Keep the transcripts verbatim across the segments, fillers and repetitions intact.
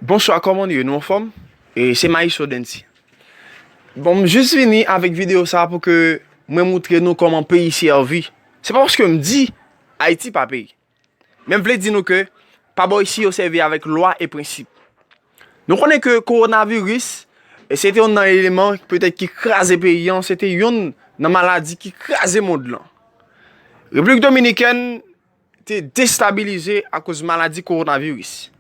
Bonswa, kòman nou ye? Nou anfòm? E se Maestro Dency. Bon, m jis vini avèk videyo sa pou ke mwen moutre nou kòman peyi sèvi. Se pa paske m di Ayiti pa peyi. Men m vle di nou ke pa bò isi yo sèvi avèk lwa e prensip. Nou konnen ke kowonaviris, e se te youn nan eleman petèt ki kraze peyi an, se te youn nan maladi ki kraze mond lan. Repiblik Dominikèn te destabilize akoz maladi kowonaviris.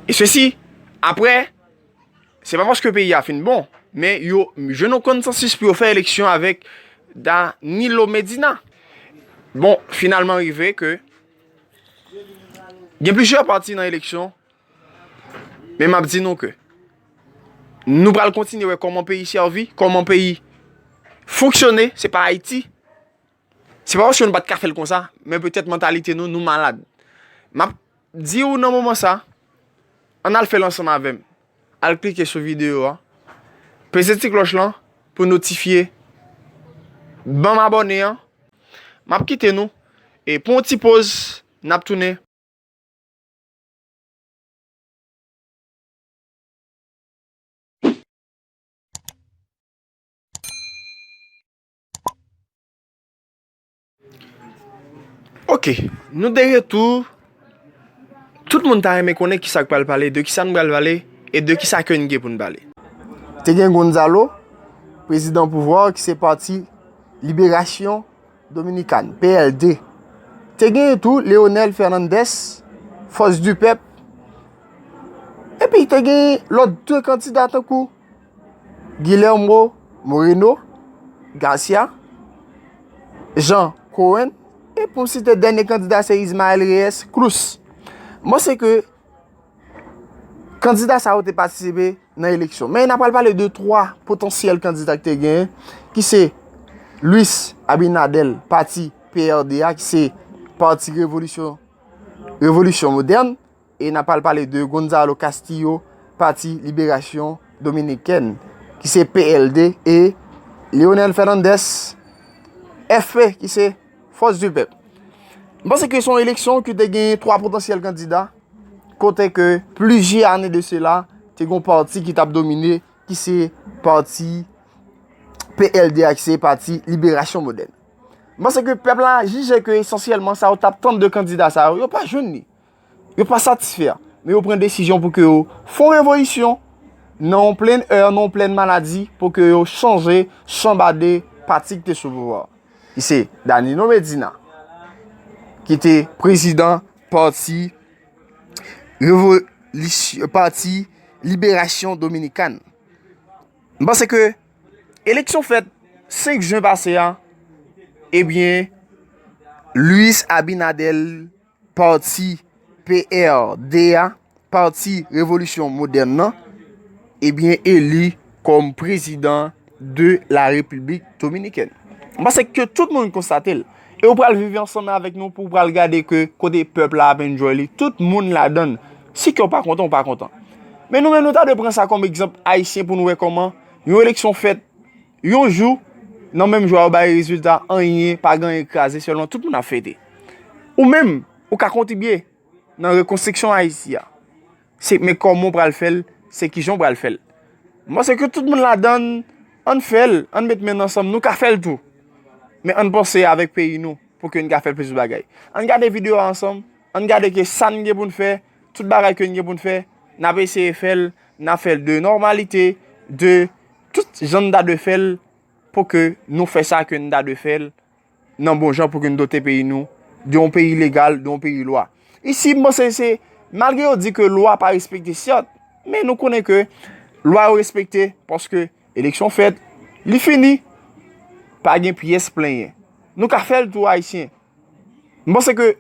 E sesi, apre, se pa paske peyi a fin bon, men yo jwenn yon konsansis pou yo fè eleksyon avèk Danilo Medina. Bon, finalman rive ke gen plizyè pati nan eleksyon, men m ap di nou ke nou pral kontinye wè kòman peyi sèvi, kòman peyi fonksyone, se pa Ayiti. Se pa paske nou pa t ka fè l konsa, men petèt mantalite nou, nou malad. M ap di w nan moman sa, ann al fè l ansanm avè m. Al klike sou videyo a. Peze ti klòch lan pou notifye. Ban m abòne an. M ap kite nou. E pou yon ti poz, n ap tounen. Ok, nou de retou. Tout moun ta renmen konnen kisa k pral pale, de kisa n pral pale, e de kisa ke n gen pou n pale. Te gen Gonzalo, prezidan pouvwa ki se Pati Liberasyon Dominikàn, P L D. Te gen tou Leonel Fernandez, Force du Peuple. Epi te gen lòt de kandida tankou Guillermo Moreno Garcia, Jean Cohen, e pou m site dènye kandida se Ismael Reyes Cruz. M panse ke kandida sa yo te patisipe nan eleksyon. Men n ap pral pale de twa potansyèl kandida ki te genyen, ki se Luis Abinader, pati P R D A, ki se Pati Revolisyon, Revolisyon Modèn, e n ap pral pale de Gonzalo Castillo, Pati Liberasyon Dominikèn, ki se P L D, e Leonel Fernandez, F P, ki se Force du Peuple. M panse ke se yon eleksyon ki te gen twa potansyèl kandida, kote ke plizyè ane de sela, te gen yon pati ki t ap domine, ki se pati P L D a, ki se Pati Liberasyon Modèn. M panse ke pèp la jije ke esansyèlman sa yo t ap tann de kandida sa yo, yo pa jwenn li. Yo pa satisfè. Men yo pran desizyon pou ke yo fè yon revolisyon nan yon plen è, nan yon plen maladi, pou ke yo chanje, chanbade pati ki te sou pouvwa a. Ki se Danilo Medina, ki te prezidan Pati Revolisyon, Pati Liberasyon Dominikàn. M panse ke eleksyon fèt senk jen pase a, ebyen, Luis Abinader, pati P R D a, Pati Revolisyon Modèn nan, ebyen, eli kòm prezidan de la Repiblik Dominikèn. M panse ke tout moun konstate l. E ou pral viv ansanm avèk nou pou w pral gade ke kote pèp la ap enjoy li, tout moun ladan l. Si ke w pa kontan, w pa kontan. Men nou menm, nou ta dwe pran sa kòm egzanp ayisyen pou nou wè kòman yon eleksyon fèt yon jou, nan menm jou a, yo bay rezilta, anyen, pa gen anyen, kraze, sèlman tout moun ap fete. Ou menm, ou ka kontribye nan rekonstriksyon Ayiti a. Se, men kòman w pral fè l, se kijan w pral fè l. M panse ke tout moun ladan l, ann fè l, ann met men n ansanm, nou ka fè l tou. Men ann panse avèk peyi nou pou ke n ka fè plis bagay. Ann gade videyo a ansanm, ann gade ke sa n gen pou n fè, tout bagay ke n gen pou n fè, n ap eseye fè l, n ap fè l de nòmalite, de tout jan n ta dwe fè l, pou ke nou fè sa ke n ta dwe fè l nan bon jan pou ke n dote peyi nou, de yon peyi legal, de yon peyi lwa. Isi, m panse se, malgre yo di ke lwa pa respekte, sèt, men nou konnen ke lwa yo respekte, paske eleksyon fèt, li fini, pa gen pyès plenyen. Nou ka fè l tou, Ayisyen. M panse ke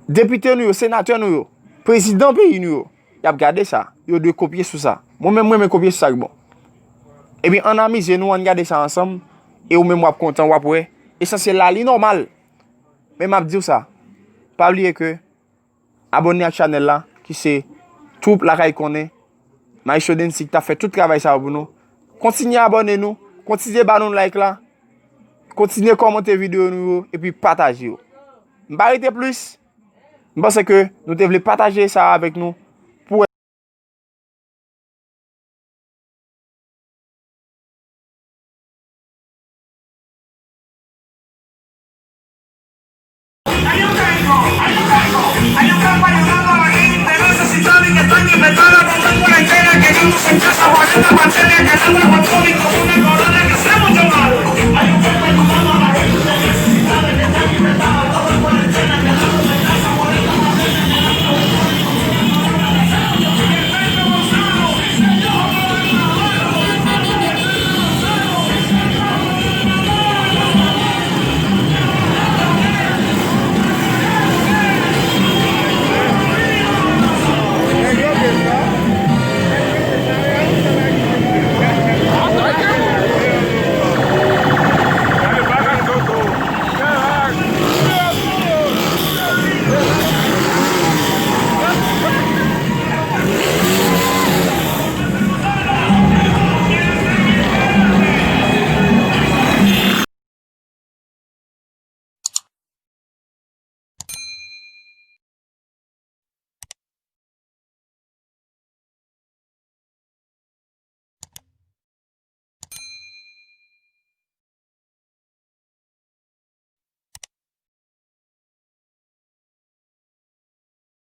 depite nou yo, senatè nou yo, prezidan peyi nou yo, y ap gade sa. Yo dwe kopye sou sa. Mwen menm, mwen renmen kopye sou sa k bon. Ebyen, ann amize nou, ann gade sa ansanm. E ou menm w ap kontan, w ap wè. Esansyèl la, li nòmal. Men m ap di w sa. Pa bliye ke abòne ak chanèl la, ki se Twoup Lakay Konnen. Maestro Dency ki t ap fè tout travay sa yo pou nou. Kontinye abòne nou, kontinye ba nou like la, kontinye kòmante videyo nou yo, epi pataje yo. M pa rete plis, M panse ke nou te vle pataje sa avèk nou. Pou